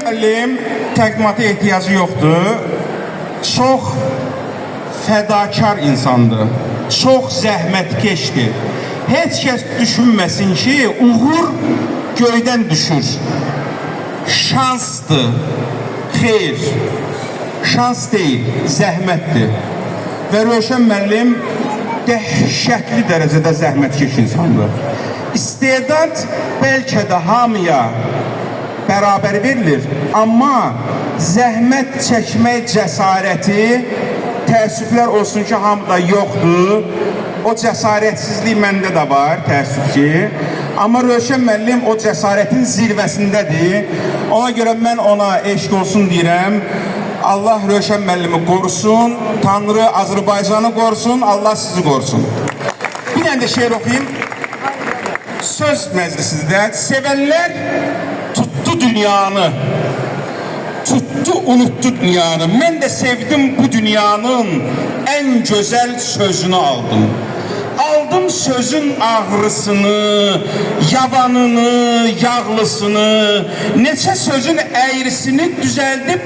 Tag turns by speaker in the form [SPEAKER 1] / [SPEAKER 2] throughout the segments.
[SPEAKER 1] Müəllim təqdimata ehtiyacı yoxdur. Çox fədakar insandır. Çox zəhmətkeşdir. Heç kəs düşünməsin ki, uğur göydən düşür. Şansdır. Xeyr. Şans deyil, zəhmətdir. Və Rövşən müəllim dəhşətli dərəcədə zəhmətkeş insandır. İstedad bəlkə də hamıya bərabər verilir, amma zəhmət çəkmək cəsarəti təəssüflər olsun ki, hamıda yoxdur. O cəsarətsizlik məndə də var, təəssüf ki. Amma Rövşən müəllim o cəsarətin zirvəsindədir. Ona görə mən ona eşq olsun deyirəm. Allah Rövşən müəllimi qorusun, Tanrı Azərbaycanı qorusun, Allah sizi qorusun. Bir dənə də şeir oxuyayım. Söz məclisində sevənlər tuttu dünyanı. Tuttu, unuttu dünyanı. Mən də sevdim bu dünyanın ən gözəl sözünü aldım. Aldım sözün ağrısını, yavanını, yağlısını, neçə sözün əyrisini düzəldib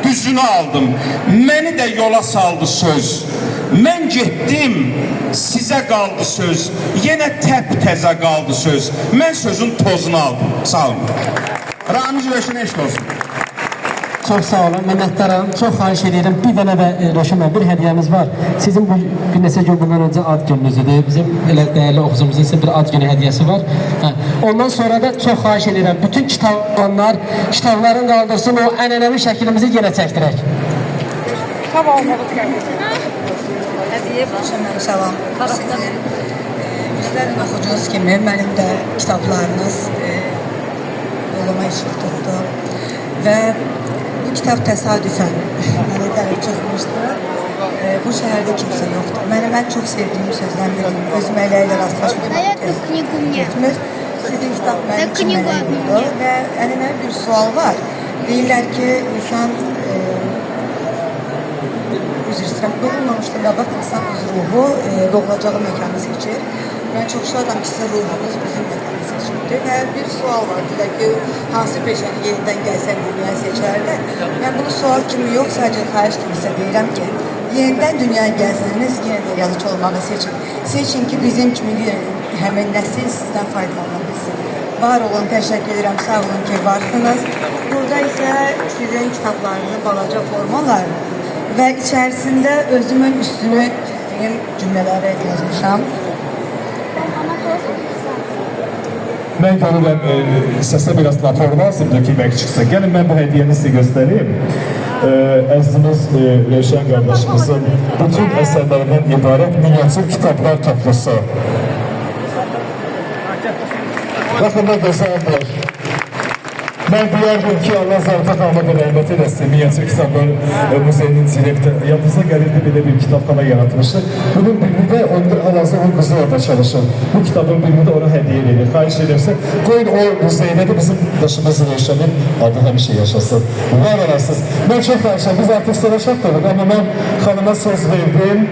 [SPEAKER 1] düzünü aldım. Məni də yola saldı söz. Mən getdim, sizə qaldı söz. Yenə təptəzə qaldı söz. Mən sözün tozunu aldım. Sağ olun. Ramiz Rövşənə eşq olsun.
[SPEAKER 2] Çox sağ olun, minnətdaram. Çox xahiş edirəm. Bir dənə də Rövşən müəllim, bir hədiyyəmiz var. Sizin bu bir neçə gün bundan öncə ad gününüz idi. Bizim elə dəyərli oxucumuzun isə bir ad günü hədiyyəsi var. Hə. Ondan sonra da çox xahiş edirəm. Bütün kitablar, kitabların qaldırsın, o ənənəvi şəklimizi yenə çəkdirək.
[SPEAKER 3] Hədiyyə Rövşən salam. Sizin bizlərin oxucunuz kimi mənim də kitablarınız yoluma işıq tutdu. Və bu kitab təsadüfən mənə gəlib çıxmışdı. Bu şəhərdə kimsə yoxdur. Mənim ən çox sevdiyim sözdən biri, öz mələyi ilə rastlaşmaq getmir. Sizin kitab mənim üçün mələk oldu və ənənəvi bir sual var. Deyirlər ki, insan üzr istəyirəm, doğulmamışdan qabaq insan öz ruhu doğulacağı məkanı seçir. Mən çox şadam ki, sizin ruhunuz bizim məkanı seçibdir və bir sual var, deyirlər ki, hansı peşəni yenidən gəlsən dünyaya seçərdin? Mən bunu sual kimi yox, sadəcə xahiş kimi sizə deyirəm ki, yenidən dünyaya gəlsəniz, yenə də yazıcı olmağı seçin. Seçin ki, bizim kimi həmin nəsil sizdən faydalana bilsin. Var olun, təşəkkür edirəm, sağ olun ki, varsınız. Burada isə sizin kitablarınızın balaca formaları və içərisində özümün üstünü çizdiyim cümlələri yazmışam.
[SPEAKER 4] Mən görürəm səsə biraz rapor lazımdır ki, bəlkə çıxsa. Gəlin mən bu hədiyyəni sizə göstəreyim. Əzizimiz Rövşən qardaşımızın bütün əsərlərindən ibarət miniatür kitablar toplusu. Baxın nə gözəldir. Mən deyərdim ki, Allah Zabitə xanıma da rəhmət eləsin. Miniatür Kitablar Muzeyinin direktoru. Yadınıza gəlirdi, belə bir kitabxana yaratmışdı. Bunun birini də onda hal-hazırda onun qızı orada çalışır. Bu kitabın birini də ona hədiyyə verir. Xahiş edirəm, qoyun o muzeydə də bizim daşımız Rövşənin adı həmişə yaşasın. Var olasınız. Mən çox xahiş edirəm. Biz artıq sona çatdırdıq, amma mən xanıma söz verdim.